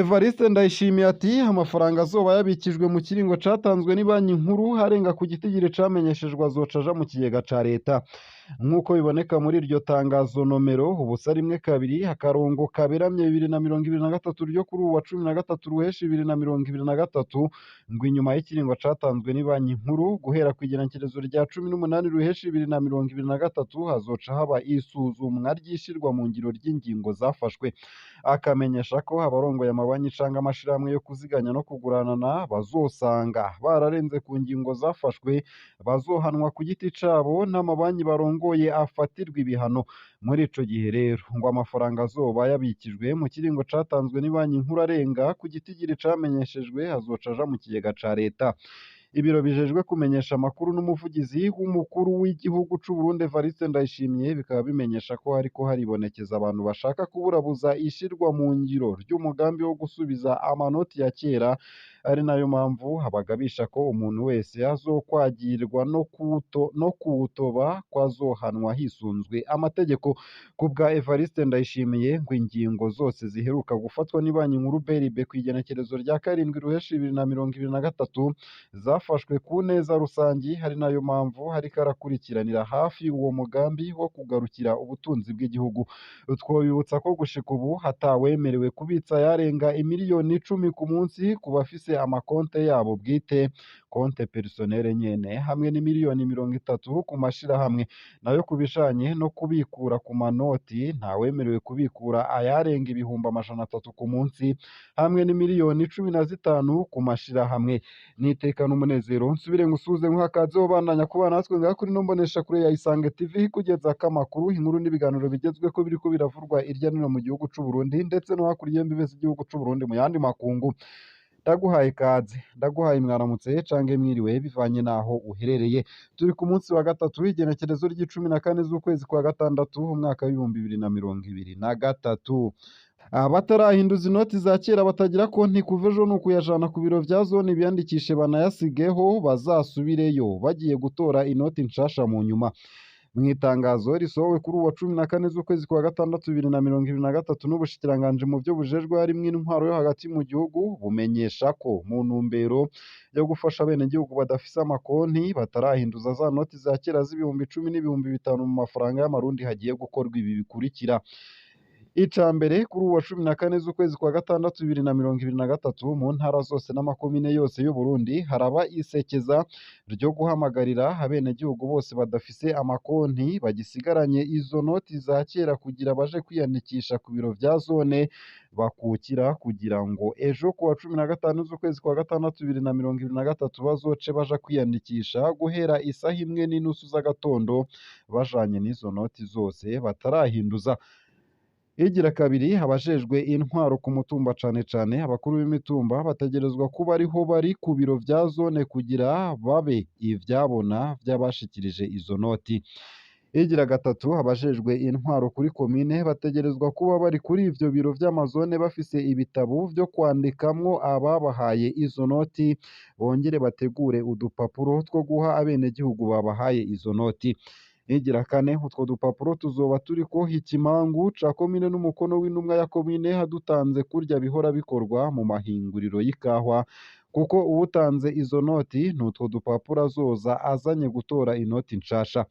Evariste Ndayishimiye ati amafaranga azoba yabikijwe mu kiringo catanzwe n'ibanki nkuru arenga ku gitigiri camenyeshejwe azoca aja mu kigega ca leta. Nk'uko biboneka muri iryo tangazo nomero 012/2023 ryo kuri uwu wa 13 Ruheshi 2023, ngo inyuma y'ikiringo catanzwe n'ibanki nkuru guhera kw'igenekerezo rya 18 Ruheshi 2023 hazoca haba isuzumwa ry'ishirwa mu ngiro ry'ingingo zafashwe. Akamenyesha ko abarongoye amabanki canke amashirahamwe yo kuziganya no kuguranana bazosanga bararenze ku ngingo zafashwe bazohanwa ku giti cabo n'amabanki barongoye afatirwa ibihano. Muri ico gihe rero ngo amafaranga azoba yabikijwe mu kiringo catanzwe n'ibanki nkuru arenga ku gitigiri camenyeshejwe azoca aja mu kigega ca leta. Ibiro bijejwe kumenyesha amakuru n'umuvugizi w'umukuru w'igihugu c'u Burundi Evariste Ndayishimiye bikaba bimenyesha ko hariko haribonekeza abantu bashaka kuburabuza ishirwa mu ngiro ry'umugambi wo gusubiza amanoti ya kera, ari nayo mpamvu abagabisha ko umuntu wese azokwagirwa no kuwutoba ko azohanwa hisunzwe amategeko. Ku bwa Evariste Ndayishimiye ngo ingingo zose ziheruka gufatwa n'ibanki nkuru BRB kw'igenekerezo rya 7 Ruheshi 2023 zafashwe ku neza rusangi, hari nayo mpamvu hariko arakurikiranira hafi uwo mugambi wo kugarukira ubutunzi bw'igihugu. Twobibutsa ko gushika ubu hatawemerewe kubitsa yarenga imiliyoni 10 ku munsi ku bafise amakonte yabo bwite, konte personnel nyene, hamwe n'imiliyoni 30 ku mashirahamwe. Nayo ku bijanye no kubikura ku manoti, ntawemerewe kubikura ayarenga 300,000 ku munsi, hamwe n'imiliyoni 15 ku mashirahamwe. Niteka n'umunezero nsubire ngusuhuze nkuhakaze ubandanya kuba natwe ngaha kuri ino mboneshakure ya Isange TV kugeza ko amakuru, inkuru n'ibiganiro bigezweho biriko biravurwa irya nino mu gihugu c'u Burundi ndetse no hakurya y'imbibe z'igihugu c'u Burundi mu yandi makungu. Ndaguhaye ikaze, ndaguhaye mwaramutse canke mwiriwe bivanye naho uherereye. Turi ku munsi wa gatatu w'igenekerezo ry'icumi na kane z'ukwezi kwa gatandatu umwaka w'2023. Abatarahinduza inoti za kera batagira konti kuva ejo ni ukuyajana ku biro vya zone biyandikishe banayasigeho bazasubireyo bagiye gutora inoti nshasha mu nyuma. Mu itangazo risohowe kuri uwa 14 z'ukwezi kwa gatandatu 2023 n'ubushikiranganji mu vyo bujejwe harimwo intwaro yo hagati mu gihugu, bumenyesha ko mu ntumbero yo gufasha abenegihugu badafise amakonti batarahinduza za noti za kera z'ibihumbi 10 n'ibihumbi 5 mu mafaranga y'amarundi hagiye gukorwa ibi bikurikira. Ica mbere, kuri uwa 14 z'ukwezi kwa gatandatu 2023 mu ntara zose n'amakomine yose y'u Burundi haraba isekeza ryo guhamagarira abenegihugu bose badafise amakonti bagisigaranye izo noti za kera kugira baje kwiyandikisha ku biro vya zone bakukira, kugira ngo ejo kuwa 15 z'ukwezi kwa gatandatu 2023 bazoce baja kwiyandikisha guhera isaha 1:30 z'agatondo bajanye n'izo noti zose batarahinduza. Igira kabiri, abajejwe intwaro ku mutumba cane cane abakuru b'imitumba bategerezwa kuba ariho bari ku biro vya zone kugira babe ivyabona vy'abashikirije izo noti. Igira gatatu, abajejwe intwaro kuri komine bategerezwa kuba bari kuri ivyo biro vy'amazone bafise ibitabo vyo kwandikamwo ababahaye izo noti, bongere bategure udupapuro two guha abenegihugu babahaye izo noti. Igira kane, utwo dupapuro tuzoba turiko ikimangu ca komine n'umukono w'intumwa ya komine hadutanze kurya bihora bikorwa mu mahinguriro y'ikahwa, kuko uwutanze izo noti n'utwo dupapuro azoza azanye gutora inoti nshasha.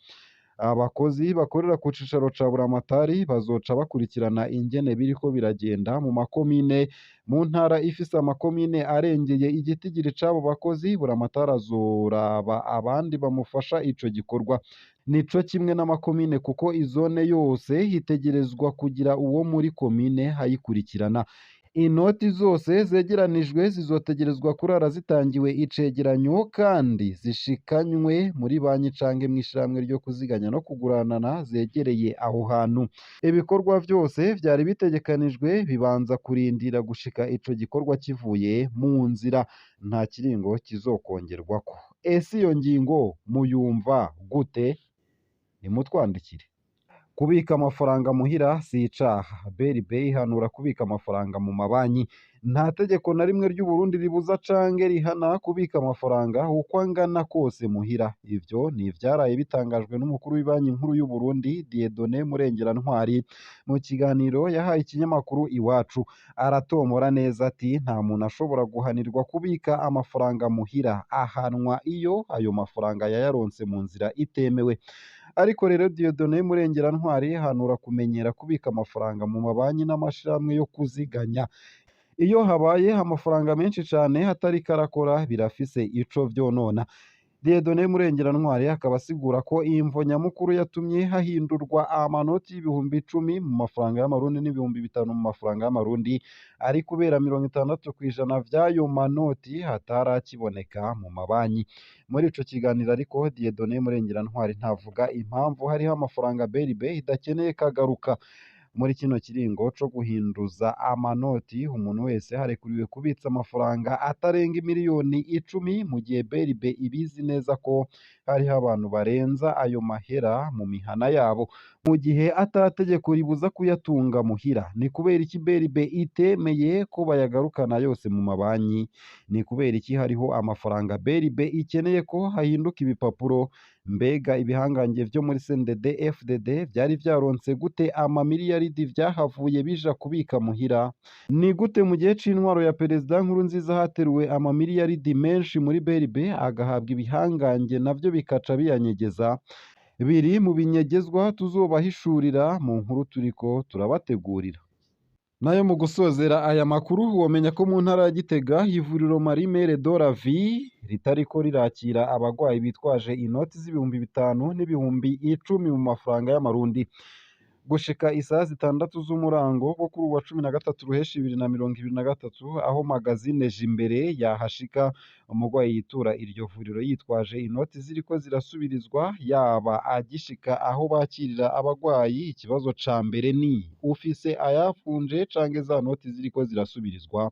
Abakozi bakorera ku cicaro ca Buramatari bazoca bakurikirana ingene biriko biragenda mu makomine. Mu ntara ifise amakomine arengeye igitigiri c'abo bakozi, Buramatari azoraba abandi bamufasha ico gikorwa. Nico kimwe n'amakomine, kuko izone yose itegerezwa kugira uwo muri komine ayikurikirana. Inoti zose zegeranijwe zizotegerezwa kurara zitangiwe icegeranyo kandi zishikanywe muri banki canke mw'ishirahamwe ryo kuziganya no kuguranana zegereye aho hantu. Ibikorwa vyose vyari bitegekanijwe bibanza kurindira gushika ico gikorwa kivuye mu nzira, nta kiringo kizokongerwako. Ese iyo ngingo muyumva gute? Nimutwandikire. Kubika amafaranga muhira si icaha. BRB ihanura kubika amafaranga mu mabanki. Nta tegeko na rimwe ry'u Burundi ribuza canke rihana kubika amafaranga uko angana kose muhira. Ivyo ni ivyaraye bitangajwe n'umukuru w'ibanki nkuru y'u Burundi Dieudonné Murengerantwari mu kiganiro yahaye ikinyamakuru Iwacu. Aratomora neza ati nta muntu ashobora guhanirwa kubika amafaranga muhira, ahanwa iyo ayo mafaranga yayaronse mu nzira itemewe. Ariko rero Dieudonné Murengerantwari ahanura kumenyera kubika amafaranga mu mabanki n'amashirahamwe yo kuziganya. Iyo habaye amafaranga menshi cane atariko arakora birafise ico vyonona. Dieudonné Murengerantwari akaba asigura ko imvo nyamukuru yatumye hahindurwa amanoti y'10,000 mu mafaranga y'amarundi n'5,000 mu mafaranga y'amarundi ari kubera 60% vy'ayo manoti hatarakiboneka mu mabanki. Muri ico kiganiro ariko Dieudonné Murengerantwari ntavuga impamvu hariho amafaranga BRB idakeneye kagaruka. Muri kino kiringo co guhinduza amanoti umuntu wese harekuriwe kubitsa amafaranga atarenga 10,000,000 mu gihe BRB ibizi neza ko hariho abantu barenza ayo mahera mu mihana yabo, mu gihe ata tegeko ribuza kuyatunga muhira. Ni kubera iki BRB itemeye ko bayagarukana yose mu mabanki? Ni kubera iki hariho amafaranga BRB ikeneye ko hahinduka ibipapuro? Mbega ibihangange vyo muri CNDD FDD vyari vyaronse gute amamiliyaridi vyahavuye bija kubika muhira? Ni gute mu gihe c'intwaro ya Perezida Nkurunziza hateruwe amamiliyaridi menshi muri BRB agahabwa ibihangange navyo bikaca biyanyegeza? Biri mu binyegezwa tuzobahishurira mu nkuru turiko turabategurira. Nayo mu gusozera aya makuru womenya ko mu ntara ya Gitega ivuriro Marie Mère de la Vie ritariko rirakira abagwayi bitwaje inoti z'5,000 n'10,000 mu mafaranga y'amarundi. Gushika isaha 6 z'umurango wo kuri uwa 13 Ruheshi 2023 aho magazine Jimbere yahashika, umugwayi yitura iryo vuriro yitwaje inoti ziriko zirasubirizwa yaba agishika aho bakirira abagwayi. Ikibazo ca mbere ni ufise ayafunje canke za noti ziriko zirasubirizwa?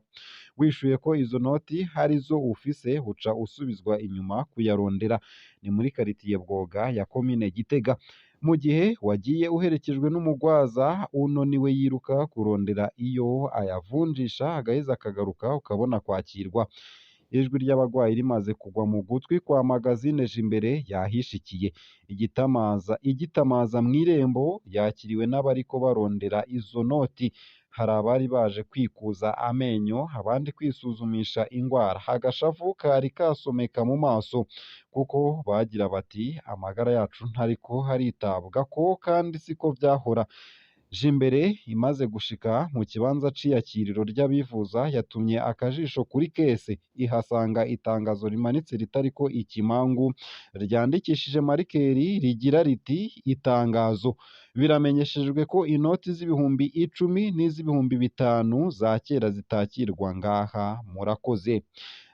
Wishuye ko izo noti harizo ufise uca usubizwa inyuma kuyarondera. Ni muri karitiye Bwoga ya komine Gitega. Mu gihe wagiye uherekejwe n'umugwaza unoniwe yiruka kurondera iyo ayavunjisha agaheza akagaruka ukabona kwakirwa. Ijwi ry'abagwayi rimaze kugwa mu gutwi kwa magazine Jimbere yahishikiye. Igitamaza mw'irembo yakiriwe n'abariko barondera izo noti. Hari abari baje kwikuza amenyo, abandi kwisuzumisha ingwara. Agashavu kari kasomeka mu maso kuko bagira bati amagara yacu ntariko haritabwako kandi siko vyahora. Jimbere imaze gushika mu kibanza c'iyakiriro ry'abivuza yatumye akajisho kuri kese, ihasanga itangazo rimanitse ritariko ikimangu ryandikishije marikeri rigira riti itangazo biramenyeshejwe ko inoti z'10,000 n'iz'ibihumbi 5 za kera zitakirwa ngaha, murakoze.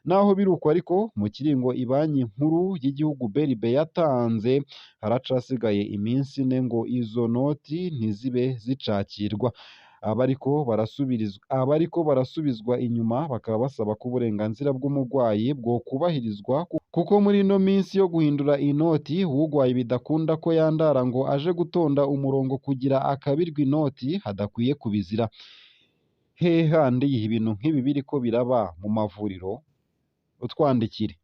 Naho biruko ariko mu kiringo ibanki nkuru y'igihugu BRB yatanze haracasigaye iminsi ine ngo izo noti ntizibe zicakirwa. Abariko barasubizwa inyuma bakaba basaba ko uburenganzira bw'umugwayi bwo kubahirizwa, kuko muri ino minsi yo guhindura inoti ugwaye bidakunda ko yandara ngo aje gutonda umurongo kugira akabirwa inoti hadakwiye kubizira. Hehe handi ibintu nk'ibi biriko biraba mu mavuriro? Utwandikire.